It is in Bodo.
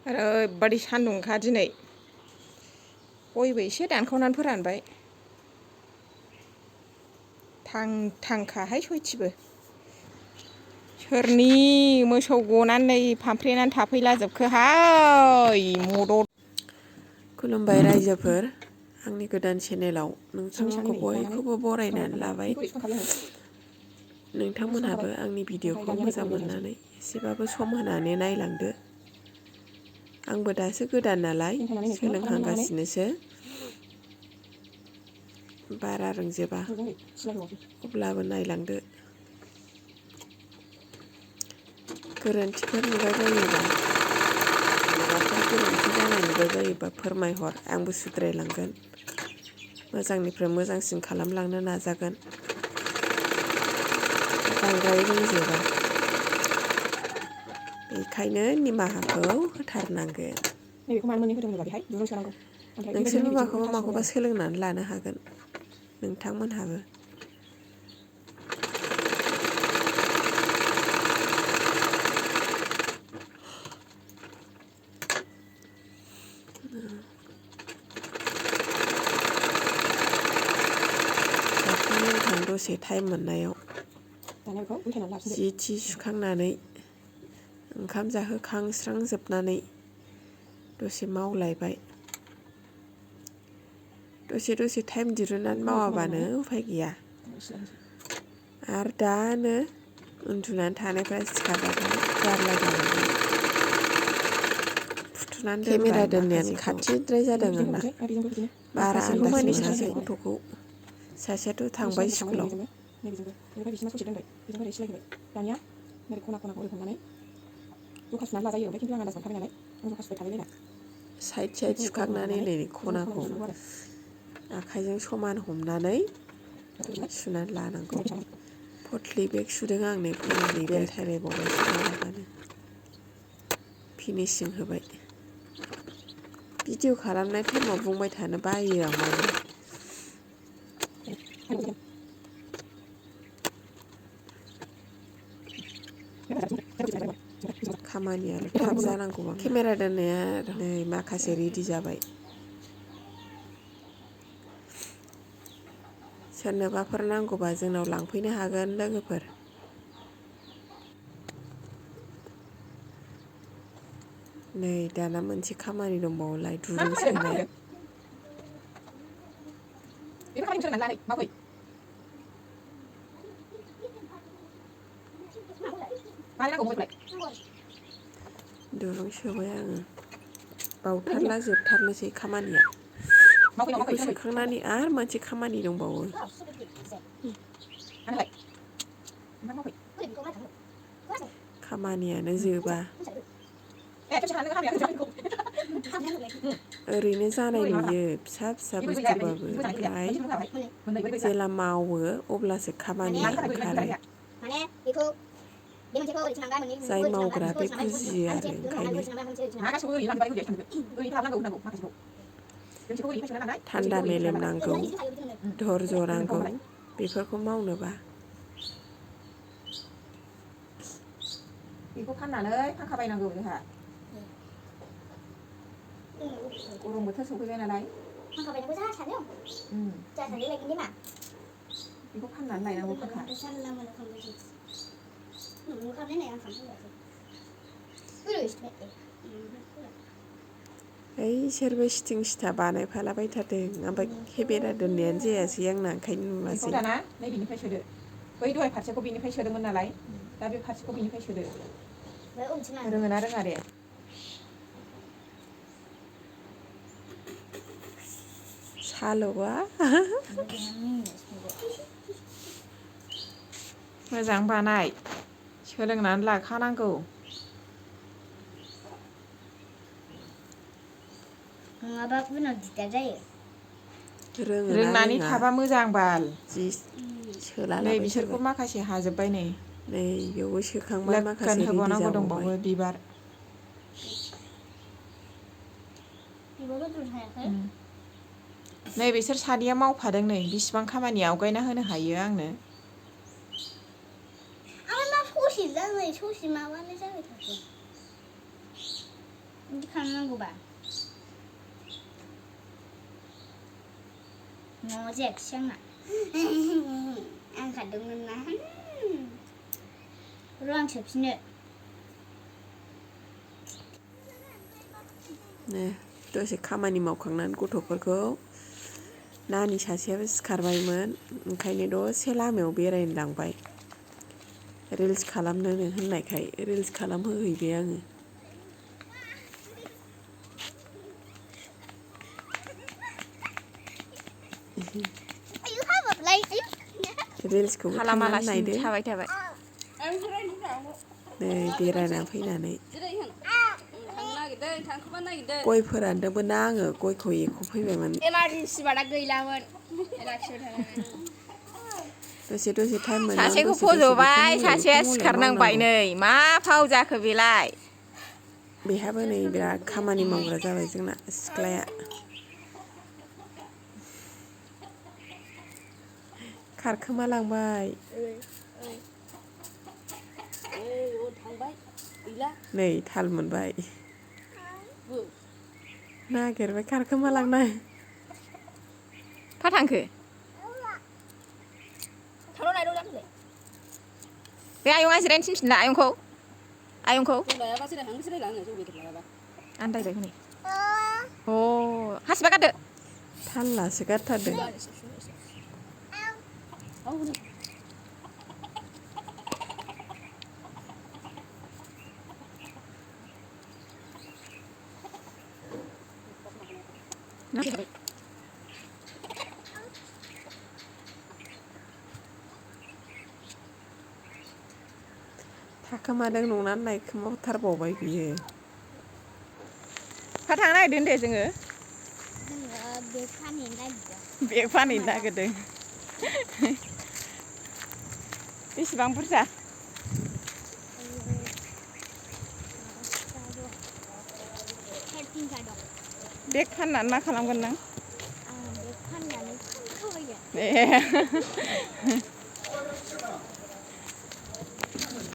ओरैबादि सान्दुंखा दिनै गयबो एसे दानखावनानै फोरानबाय थांखाहाय सयथिबो सोरनि मोसौ गनानै फामफ्रेनानै थाफैलाजोबखोहाय मदद खुलुमबाय रायजोफोर आंनि गोदान चेनेलाव नोंथांमोनखौ बयखौबो बरायनानै लाबाय नोंथांमोनहाबो आंनि भिडिअखौ मोजां मोननानै एसेबाबो सम होनानै नायलांदो आंबो दासो गोदान नालाय सोलोंहांगासिनोसो बारा रोंजोबा अब्लाबो नायलांदो गोरोन्थिफोर नुबाय बायोबा माबाफोर गोरोन्थि जानाय नुबाय बायोबा फोरमायहर आंबो सुद्रायलांगोन मोजांनिफ्राय मोजांसिन खालामलांनो नाजागोन बांद्राय रोंजोबा बेखायनो निमाहाखौ होथारनांगोन नोंसोरबो माखौबा माखौबा सोलोंनानै लानो हागोन नोंथांमोनहाबो दसे टाइम मोननायाव जि थि सुखांनानै ओंखाम जाहोखांस्रांजोबनानै दसे मावलायबाय दसे टाइम दिरुननानै मावाबानो उफाय गैया आरो दानो उन्दुनानै थानायफ्रा सिखारबाथाय जारला जालांगोन फुथुनानै केमेरा दोननायानो खाथिद्राय जादों आंना बारा आन्दाज मोनाखै गथ'खौ सासेयाथ' थांबाय स्कुलाव साइड सुखांनानै नै खनाखौ आखाइजों समान हमनानै सुनानै लानांगौ फटलि बेग सुदों आं नै फटलि बेग थायरायबावबायसो माबानो फिनिसिं होबाय भिडिअ खालामनाय टाइमाव बुंबाय थानो बायो आं माने खामानियाल' थाब जानांगौ केमेरा दोननाया नै माखासे रेडि जाबाय सोरनोबाफोर नांगौबा जोंनाव लांफैनो हागोन लोगोफोर नै दाना मोनसे खामानि दंबावोलाय दुरुं सोनाय दुरुं सोबाय आङो बावथारला जोबथारनोसै खामानिया बेखौ सोखांनानै आरो मोनसे खामानि दंबावो खामानियानो जोबा ओरैनो जानाय नुयो फिसा फिसा बुस्थुबाबो ओमफ्राय जेला मावो अब्लासो खामानिया ओंखारो जाय मावग्रा बे बुजियो आरो ओंखायनो थान्दा मेलेम नांगौ धर्ज नांगौ बेफोरखौ मावनोबा बेखौ फाननानै फांखा बायनांगौ जोंहा गरम बोथोर सफैबाय नालाय फांखा बायनांगौ जा सानो जा सानो लायगोन मा बेखौ फाननानै लायनांगौ फांखा इसोरबो सिथिं सिथा बानायफालाबायथारदों ओमफ्राय केमेरा दोननायानो जायासै आंना ओंखायनो नुवासै दाना नै बिनिफ्राय सोदो बै दहाय फारसेखौ बिनिफ्राय सोदोंमोन नालाय दा बे फारसेखौ बिनिफ्राय सोदो रोङोना रोङा दे साल'आ मोजां बानाय सोलोंनानै लाखानांगौ नङाबा उनाव दिगदार जायो रोंनानै थाबा मोजां बाल जि नै बिसोरखौ माखासे हाजोब्बाय नै बेयावबो सोखांबाय माखासे रेडि जाबावबाय बिबार नै बिसोर सानैया मावफादों नै बिसिबां खामानि आवगायना होनो हायो आंनो ससे माबानो जाबाय थादों बिदि खालामनांगौबा न' जायाखिसै आंना आं खारदोंमोन ना र' आं सोफिननो दसे खामानि मावखांनानै गथ'फोरखौ नानि सासेयाबो सिखारबायमोन ओंखायनो दसे लामायाव बेरायनो लांबाय रिल्स खालामनो होननायखाय रिल्स खालामहोहैबाय आङो रिल्सखौबो थांनानै नायदो थाबाय थाबाय नै बेरायना फैनानै गय फोरानदोंमोन ना आङो गयखौ एख'फैबायमोन इमारजेन्सि बादा गैलामोन दसे दसे टाइम मोनो सासेखौ दसे दसे बेखौ फज'बाय मावलाय बेखौ सासेया मावलाय सिखारनांबाय मावनांगौ नै मा फाव जाखो बेलाय बेहाबो नै बिराद खामानि मावग्रा जाबाय जोंना सिख्लाया खारखोमालांबाय नै थाल मोनबाय नागिरबाय खारखोमालांनाय फा थांखो बे आयंआ जिरायनो थिनफिनला आयंखौ आन्दायबाय हनै अ हासिबा गारदो थाललासो गारथारदों थाखोमादों नंनानै नायखोमाथारबावबाय बियो फा थांनो नागिरदों दे जोङो बेग फानहैनो नागिरदों बेग फानहैनो नागिरदों बेसेबां बुरजा बेग फाननानै मा खालामगोन नों आं बेग फाननानै खामायगोन ए